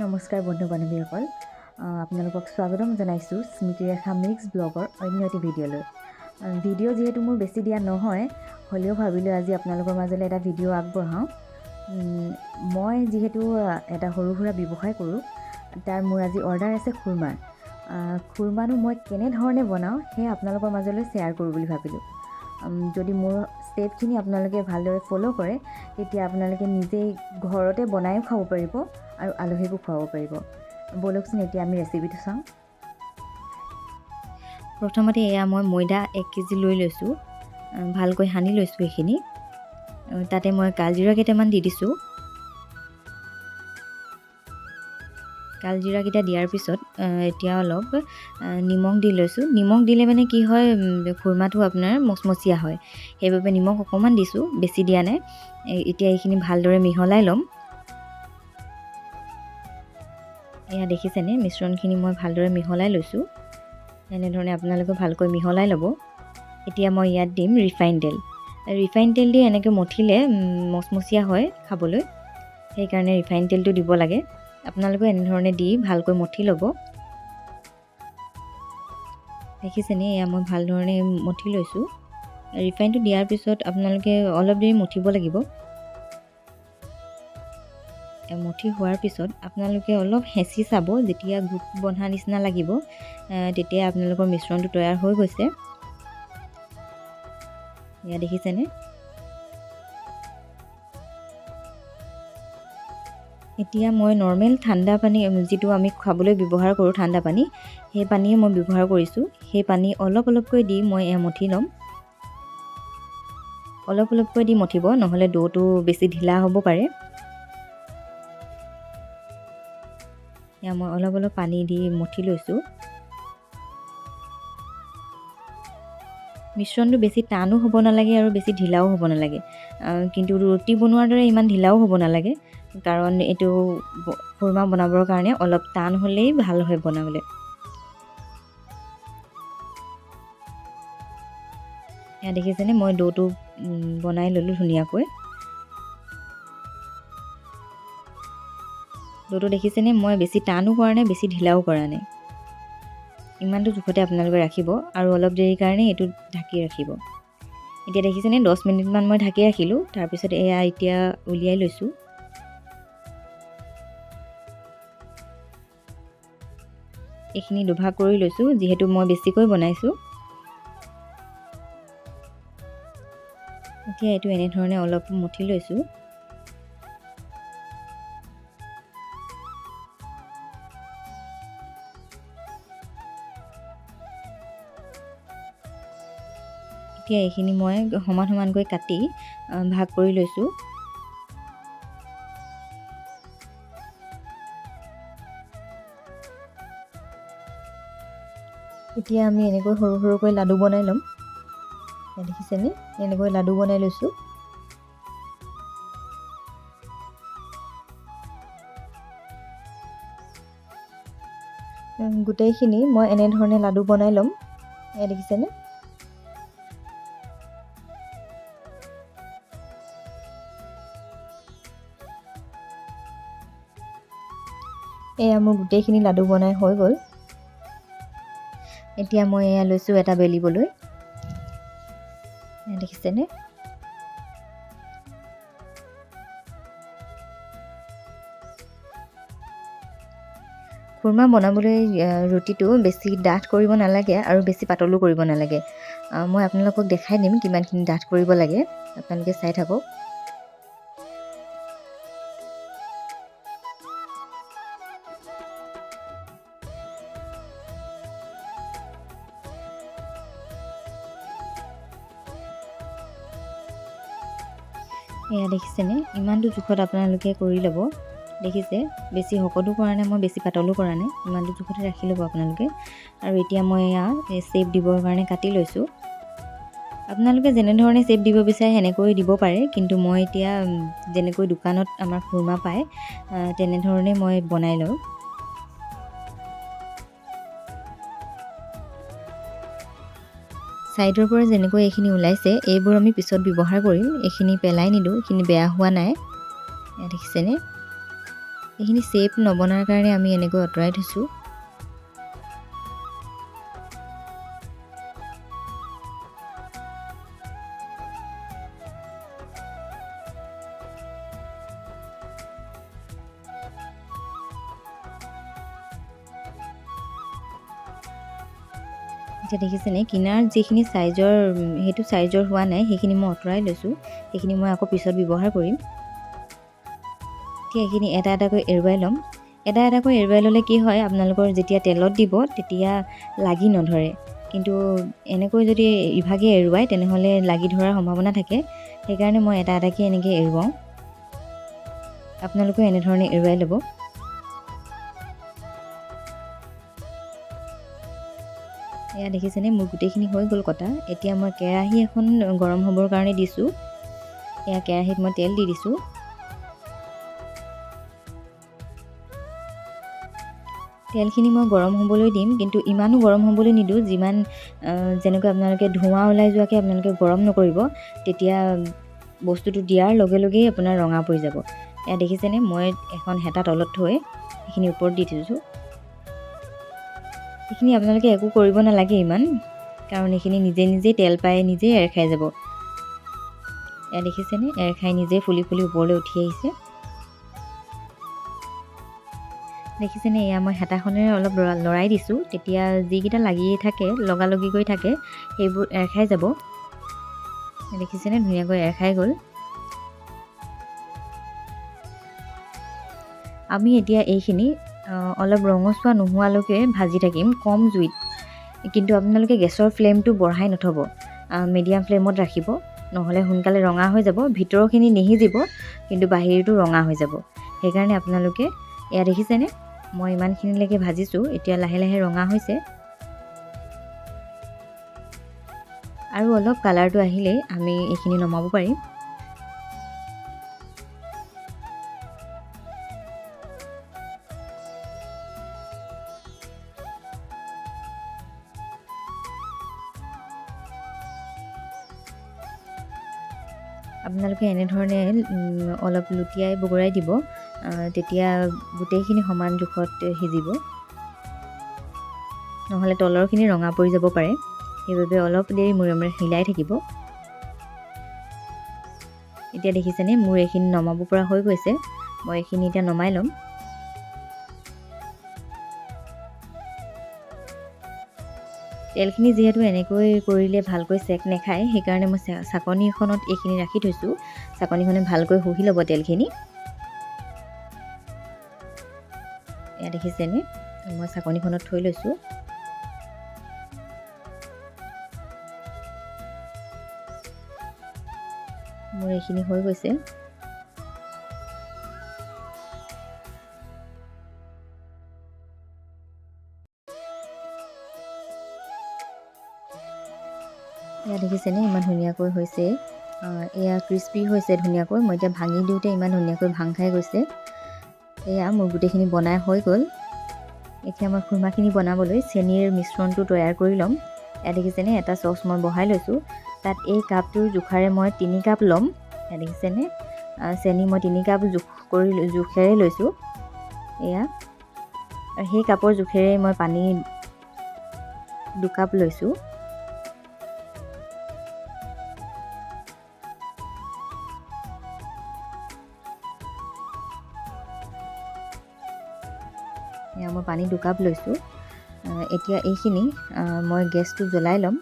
নমস্কাৰ বন্ধু বান্ধৱীসকল, আপোনালোকক স্বাগতম জনাইছোঁ স্মৃতিৰেখা মিক্স ব্লগৰ অন্য এটি ভিডিঅ'লৈ। ভিডিঅ' যিহেতু মোৰ বেছি দিয়া নহয়, হ'লেও ভাবিলোঁ আজি আপোনালোকৰ মাজলৈ এটা ভিডিঅ' আগবঢ়াওঁ। মই যিহেতু এটা সৰু সুৰা ব্যৱসায় কৰোঁ, তাৰ মোৰ আজি অৰ্ডাৰ আছে খুৰমাৰ। খুৰমানো মই কেনেধৰণে বনাওঁ সেয়া আপোনালোকৰ মাজলৈ শ্বেয়াৰ কৰোঁ বুলি ভাবিলোঁ। যদি মোৰ ষ্টেপখিনি আপোনালোকে ভালদৰে ফ'ল' কৰে, তেতিয়া আপোনালোকে নিজেই ঘৰতে বনায়ো খাব পাৰিব আৰু আলহীকো খুৱাব পাৰিব। ব'লকচোন, এতিয়া আমি ৰেচিপিটো চাওঁ। প্ৰথমতে এয়া মই ময়দা 1 কেজি লৈ লৈছোঁ। ভালকৈ সানি লৈছোঁ এইখিনি। তাতে মই কালজিৰা কেইটামান দি দিছোঁ। কালজিৰাকেইটা দিয়াৰ পিছত এতিয়া অলপ নিমখ দি লৈছোঁ। নিমখ দিলে মানে কি হয়, খুৰমাটো আপোনাৰ মচমচীয়া হয়। সেইবাবে নিমখ অকণমান দিছোঁ, বেছি দিয়া নাই। এতিয়া এইখিনি ভালদৰে মিহলাই ল'ম। এয়া দেখিছেনে, মিশ্ৰণখিনি মই ভালদৰে মিহলাই লৈছোঁ। এনেধৰণে আপোনালোকে ভালকৈ মিহলাই ল'ব। এতিয়া মই ইয়াত দিম ৰিফাইন তেল। ৰিফাইন তেল দি এনেকৈ মঠিলে মচমচীয়া হয় খাবলৈ, সেইকাৰণে ৰিফাইন তেলটো দিব লাগে। আপোনালোকে এনেধৰণে দি ভালকৈ মঠি ল'ব। দেখিছেনে, এয়া মই ভালধৰণে মঠি লৈছোঁ। ৰিফাইনটো দিয়াৰ পিছত আপোনালোকে অলপ দেৰি মঠিব লাগিব। মঠি হোৱাৰ পিছত আপোনালোকে অলপ হেঁচি চাব। যেতিয়া গোট বন্ধা নিচিনা লাগিব, তেতিয়া আপোনালোকৰ মিশ্ৰণটো তৈয়াৰ হৈ গৈছে। এয়া দেখিছেনে? এতিয়া মই নৰ্মেল ঠাণ্ডা পানী, যিটো আমি খাবলৈ ব্যৱহাৰ কৰোঁ ঠাণ্ডা পানী, সেই পানীয়ে মই ব্যৱহাৰ কৰিছোঁ। সেই পানী অলপ অলপকৈ দি মই এয়া মঠি ল'ম। অলপ অলপকৈ দি মঠিব, নহ'লে দৌটো বেছি ঢিলা হ'ব পাৰে। এয়া মই অলপ অলপ পানী দি মঠি লৈছোঁ। মিশ্ৰণটো বেছি টানো হ'ব নালাগে আৰু বেছি ঢিলাও হ'ব নালাগে, কিন্তু ৰুটি বনোৱাৰ দৰে ইমান ঢিলাও হ'ব নালাগে, কাৰণ এইটো খুৰমা বনাবৰ কাৰণে অলপ টান হ'লেই ভাল হয় বনাবলৈ। এয়া দেখিছেনে, মই দৌটো বনাই ল'লোঁ ধুনীয়াকৈ। দৌটো দেখিছেনে, মই বেছি টানো কৰা নাই, বেছি ঢিলাও কৰা নাই। ইমানটো জোখতে আপোনালোকে ৰাখিব আৰু অলপ দেৰিৰ কাৰণে এইটো ঢাকি ৰাখিব। এতিয়া দেখিছেনে, 10 মিনিটমান মই ঢাকি ৰাখিলোঁ। তাৰপিছত এয়া এতিয়া উলিয়াই লৈছোঁ। এইখিনি দুভাগ কৰি লৈছোঁ, যিহেতু মই বেছিকৈ বনাইছোঁ। এতিয়া এইটো এনেধৰণে অলপ মঠি লৈছোঁ। এতিয়া এইখিনি মই সমান সমানকৈ কাটি ভাগ কৰি লৈছোঁ। এতিয়া আমি এনেকৈ সৰু সৰুকৈ লাডু বনাই ল'ম। দেখিছেনে, এনেকৈ লাডু বনাই লৈছোঁ। গোটেইখিনি মই এনেধৰণে লাডু বনাই ল'ম। এয়া দেখিছেনে? এয়া মোৰ গোটেইখিনি লাডু বনাই হৈ গ'ল। এতিয়া মই এয়া লৈছোঁ এটা বেলিবলৈ। দেখিছেনে? খুৰমা বনাবলৈ ৰুটিটো বেছি ডাঠ কৰিব নালাগে আৰু বেছি পাতলো কৰিব নালাগে। মই আপোনালোকক দেখাই দিম কিমানখিনি ডাঠ কৰিব লাগে, আপোনালোকে চাই থাকক। এয়া দেখিছেনে, ইমানটো জোখত আপোনালোকে কৰি ল'ব। দেখিছে, বেছি শকতো কৰা নাই মই, বেছি পাতলো কৰা নাই। ইমানটো জোখতে ৰাখি ল'ব আপোনালোকে। আৰু এতিয়া মই এয়া শ্বেপ দিবৰ কাৰণে কাটি লৈছোঁ। আপোনালোকে যেনেধৰণে শ্বেপ দিব বিচাৰে সেনেকৈ দিব পাৰে, কিন্তু মই এতিয়া যেনেকৈ দোকানত আমাৰ খুৰমা পায়, তেনেধৰণে মই বনাই লওঁ। ছাইডৰ পৰা যেনেকৈ এইখিনি ওলাইছে, এইবোৰ আমি পিছত ব্যৱহাৰ কৰিম। এইখিনি পেলাই নিদিওঁ, এইখিনি বেয়া হোৱা নাই। দেখিছেনে? এইখিনি শ্বেপ নবনাৰ কাৰণে আমি এনেকৈ আঁতৰাই থৈছোঁ। এতিয়া দেখিছেনে কিনাৰ যিখিনি চাইজৰ, সেইটো চাইজৰ হোৱা নাই, সেইখিনি মই আঁতৰাই লৈছোঁ। সেইখিনি মই আকৌ পিছত ব্যৱহাৰ কৰিম। এতিয়া এইখিনি এটা এটাকৈ এৰুৱাই ল'ম। এটা এটাকৈ এৰুৱাই ল'লে কি হয়, আপোনালোকৰ যেতিয়া তেলত দিব তেতিয়া লাগি নধৰে। কিন্তু এনেকৈ যদি ইভাগে এৰুৱায় তেনেহ'লে লাগি ধৰাৰ সম্ভাৱনা থাকে। সেইকাৰণে মই এটা এটাকৈ এনেকৈ এৰুৱাওঁ। আপোনালোকেও এনেধৰণে এৰুৱাই ল'ব। এয়া দেখিছেনে মোৰ গোটেইখিনি হৈ গ'ল কটা। এতিয়া মই কেৰাহী এখন গৰম হ'বৰ কাৰণে দিছোঁ। এয়া কেৰাহীত মই তেল দি দিছোঁ। তেলখিনি মই গৰম হ'বলৈ দিম, কিন্তু ইমানো গৰম হ'বলৈ নিদিওঁ যিমান যেনেকৈ আপোনালোকে ধোঁৱা ওলাই যোৱাকৈ আপোনালোকে গৰম নকৰিব, তেতিয়া বস্তুটো দিয়াৰ লগে লগেই আপোনাৰ ৰঙা পৰি যাব। এয়া দেখিছেনে মই এখন হেতা তলত থৈ সেইখিনি ওপৰত দি থৈছোঁ। এইখিনি আপোনালোকে একো কৰিব নালাগে ইমান, কাৰণ এইখিনি নিজে নিজেই তেল পাই নিজেই এৰ খাই যাব। এয়া দেখিছেনে এৰ খাই নিজেই ফুলি ফুলি ওপৰলৈ উঠি আহিছে। দেখিছেনে এয়া মই হেতাখনেৰে অলপ লৰাই দিছোঁ, তেতিয়া যিকেইটা লাগি থাকে লগালগি কৰি থাকে সেইবোৰ এৰ খাই যাব। দেখিছেনে ধুনীয়াকৈ এৰ খাই গ'ল। আমি এতিয়া এইখিনি অলপ ৰঙচুৱা নোহোৱালৈকে ভাজি থাকিম কম জুইত। কিন্তু আপোনালোকে গেছৰ ফ্লেমটো বঢ়াই নথ'ব, মিডিয়াম ফ্লেমত ৰাখিব, নহ'লে সোনকালে ৰঙা হৈ যাব। ভিতৰখিনি নিসিজিব কিন্তু বাহিৰটো ৰঙা হৈ যাব। সেইকাৰণে আপোনালোকে এয়া দেখিছেনে মই ইমানখিনিলৈকে ভাজিছোঁ, এতিয়া লাহে লাহে ৰঙা হৈছে। আৰু অলপ কালাৰটো আহিলেই আমি এইখিনি নমাব পাৰিম। আপোনালোকে এনেধৰণে অলপ লুটিয়াই বগৰাই দিব, তেতিয়া গোটেইখিনি সমান জোখত সিজিব, নহ'লে তলৰখিনি ৰঙা পৰি যাব পাৰে। সেইবাবে অলপ দেৰি মূৰে মূৰে হিলাই থাকিব। এতিয়া দেখিছেনে মোৰ এইখিনি নমাব পৰা হৈ গৈছে। মই এইখিনি এতিয়া নমাই ল'ম। তেলখিনি যিহেতু এনেকৈ কৰিলে ভালকৈ চেক নেখায়, সেইকাৰণে মই চাকনি এখনত এইখিনি ৰাখি থৈছোঁ। চাকনিখনে ভালকৈ শুহি ল'ব তেলখিনি। এয়া দেখিছেনে মই চাকনিখনত থৈ লৈছোঁ। মোৰ এইখিনি হৈ গৈছে। এয়া দেখিছেনে ইমান ধুনীয়াকৈ হৈছে। এয়া ক্ৰিস্পি হৈছে ধুনীয়াকৈ। মই এতিয়া ভাঙি দিওঁতে ইমান ধুনীয়াকৈ ভাং খাই গৈছে। এয়া মোৰ গোটেইখিনি বনাই হৈ গ'ল। এতিয়া মই খুৰমাখিনি বনাবলৈ চেনিৰ মিশ্ৰণটো তৈয়াৰ কৰি ল'ম। এয়া দেখিছেনে এটা চচ মই বহাই লৈছোঁ। তাত এই কাপটোৰ জোখাৰে মই 3 কাপ ল'ম। এয়া দেখিছেনে চেনি মই 3 কাপ জোখেৰে লৈছোঁ। এয়া আৰু সেই কাপৰ জোখেৰে মই পানী 2 কাপ লৈছোঁ। এয়া মই পানী 2 কাপ লৈছোঁ। এতিয়া এইখিনি মই গেছটো জ্বলাই ল'ম।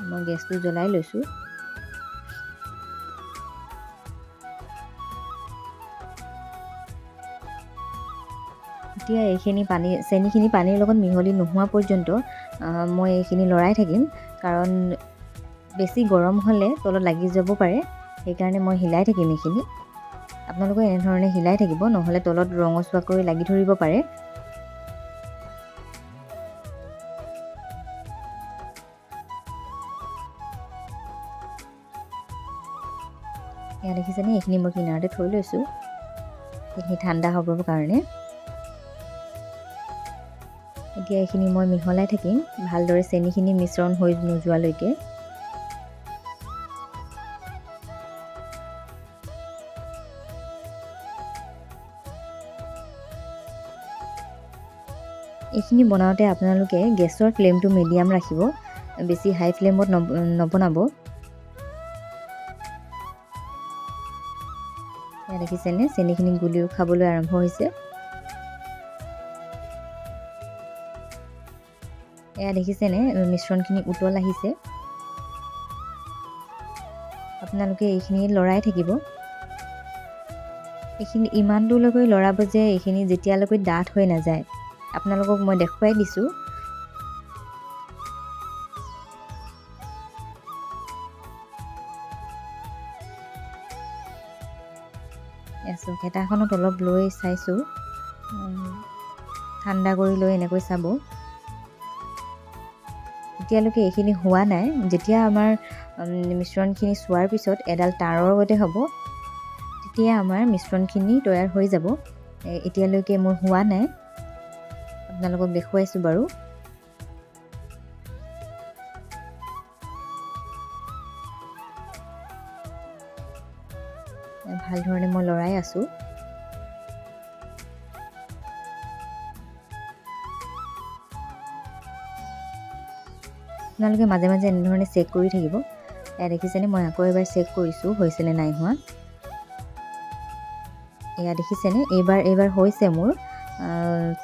মই গেছটো জ্বলাই লৈছোঁ। এতিয়া এইখিনি পানী চেনিখিনি পানীৰ লগত মিহলি নোহোৱা পৰ্যন্ত মই এইখিনি লৰাই থাকিম, কাৰণ বেছি গৰম হ'লে তলত লাগি যাব পাৰে। সেইকাৰণে মই হিলাই থাকিম এইখিনি। আপোনালোকে এনেধৰণে হিলাই থাকিব, নহ'লে তলত ৰঙচুৱাকৈ লাগি ধৰিব পাৰে। এয়া দেখিছেনে এইখিনি মই কিনাৰতে থৈ লৈছোঁ, এইখিনি ঠাণ্ডা হ'বৰ কাৰণে। এতিয়া এইখিনি মই মিহলাই থাকিম ভালদৰে চেনিখিনি মিশ্ৰণ হৈ নোযোৱালৈকে। এইখিনি বনাওঁতে আপোনালোকে গেছৰ ফ্লেমটো মিডিয়াম ৰাখিব, বেছি হাই ফ্লেমত নবনাব। এয়া দেখিছেনে, চেনিখিনি গুলিও খাবলৈ আৰম্ভ হৈছে। এয়া দেখিছেনে, মিশ্ৰণখিনি উতল আহিছে। আপোনালোকে এইখিনি লৰাই থাকিব। এইখিনি ইমান দূৰলৈকে লৰাব যে এইখিনি যেতিয়ালৈকে ডাঠ হৈ নাযায়। আপোনালোকক মই দেখুৱাই দিছোঁ। চাওক, হেতাখনত অলপ লৈ চাইছোঁ, ঠাণ্ডা কৰি লৈ এনেকৈ চাব। এতিয়ালৈকে এইখিনি হোৱা নাই। যেতিয়া আমাৰ মিশ্ৰণখিনি চোৱাৰ পিছত এডাল তাঁৰৰ গতে হ'ব, তেতিয়া আমাৰ মিশ্ৰণখিনি তৈয়াৰ হৈ যাব। এতিয়ালৈকে মোৰ হোৱা নাই, আপোনালোকক দেখুৱাইছোঁ বাৰু। ভাল ধৰণে মই লৰাই আছোঁ। আপোনালোকে মাজে মাজে এনেধৰণে চেক কৰি থাকিব। এয়া দেখিছেনে, মই আকৌ এবাৰ চেক কৰিছোঁ হৈছেনে নাই হোৱা। এয়া দেখিছেনে, এইবাৰ হৈছে মোৰ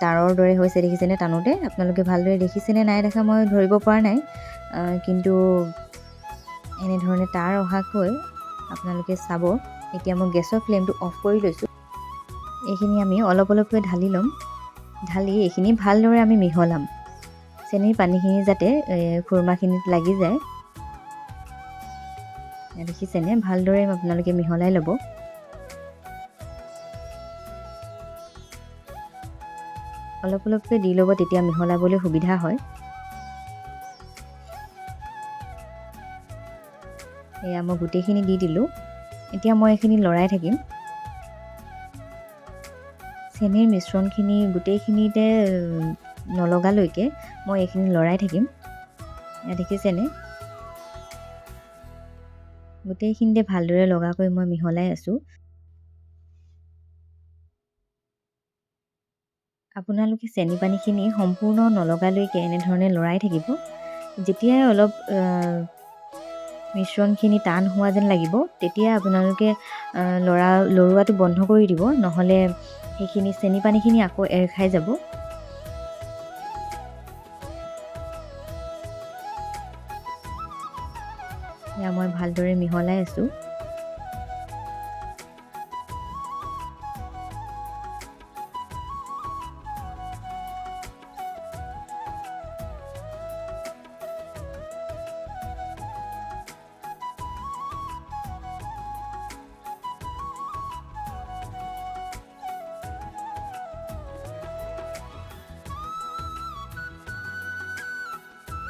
তাঁৰৰ দৰে হৈছে। দেখিছেনে টানোতে? আপোনালোকে ভালদৰে দেখিছেনে নাই দেখা মই ধৰিব পৰা নাই, কিন্তু এনেধৰণে তাঁৰ অহাকৈ আপোনালোকে চাব। এতিয়া মই গেছৰ ফ্লেমটো অফ কৰি লৈছোঁ। এইখিনি আমি অলপ অলপকৈ ঢালি ল'ম। ঢালি এইখিনি ভালদৰে আমি মিহলাম, চেনিৰ পানীখিনি যাতে খুৰমাখিনিত লাগি যায়। দেখিছেনে, ভালদৰে আপোনালোকে মিহলাই ল'ব। অলপ অলপকৈ দি ল'ব, তেতিয়া মিহলাবলৈ সুবিধা হয়। এয়া মই গোটেইখিনি দি দিলোঁ। এতিয়া মই এইখিনি লৰাই থাকিম। চেনিৰ মিশ্ৰণখিনি গোটেইখিনিতে নলগালৈকে মই এইখিনি লৰাই থাকিম। এয়া দেখিছেনে, গোটেইখিনিতে ভালদৰে লগাকৈ মই মিহলাই আছোঁ। আপোনালোকে চেনি পানীখিনি সম্পূৰ্ণ নলগালৈকে এনেধৰণে লৰাই থাকিব। যেতিয়াই অলপ মিশ্ৰণখিনি টান হোৱা যেন লাগিব, তেতিয়া আপোনালোকে লৰোৱাটো বন্ধ কৰি দিব, নহ'লে সেইখিনি চেনি পানীখিনি আকৌ এৰ খাই যাব। এয়া মই ভালদৰে মিহলাই আছোঁ।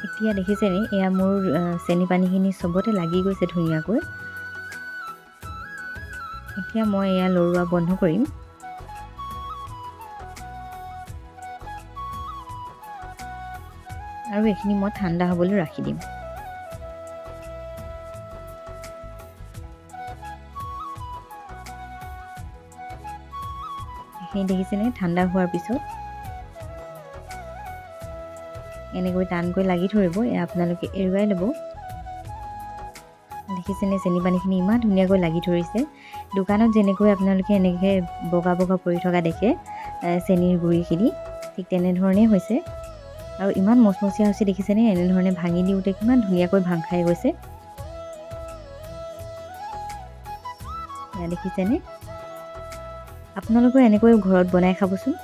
এতিয়া দেখিছেনে, এয়া মোৰ চেনি পানীখিনি চবতে লাগি গৈছে ধুনীয়াকৈ। এতিয়া মই এয়া লৰোৱা বন্ধ কৰিম। আৰু এইখিনি মই ঠাণ্ডা হ'বলৈ ৰাখি দিম। এইখিনি দেখিছেনে, ঠাণ্ডা হোৱাৰ পিছত এনেকৈ টানকৈ লাগি ধৰিব। এয়া আপোনালোকে এৰুৱাই ল'ব। দেখিছেনে, চেনি পানীখিনি ইমান ধুনীয়াকৈ লাগি ধৰিছে। দোকানত যেনেকৈ আপোনালোকে এনেকৈ বগা বগা পৰি থকা দেখে চেনিৰ গুড়িখিনি, ঠিক তেনেধৰণেই হৈছে। আৰু ইমান মচমচীয়া হৈছে দেখিছেনে, এনেধৰণে ভাঙি দিওঁতে কিমান ধুনীয়াকৈ ভাং খাই গৈছে। এয়া দেখিছেনে, আপোনালোকেও এনেকৈ ঘৰত বনাই খাবচোন।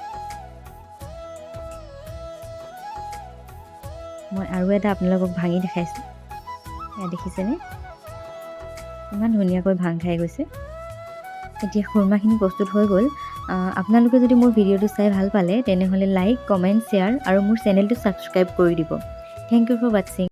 মই আৰু এটা আপোনালোকক ভাঙি দেখাইছোঁ। এয়া দেখিছেনে, ইমান ধুনীয়াকৈ ভাং খাই গৈছে। এতিয়া খুৰমাখিনি প্ৰস্তুত হৈ গ'ল। আপোনালোকে যদি মোৰ ভিডিঅ'টো চাই ভাল পালে, তেনেহ'লে লাইক, কমেণ্ট, শ্বেয়াৰ আৰু মোৰ চেনেলটো ছাবস্ক্ৰাইব কৰি দিব। Thank you for watching.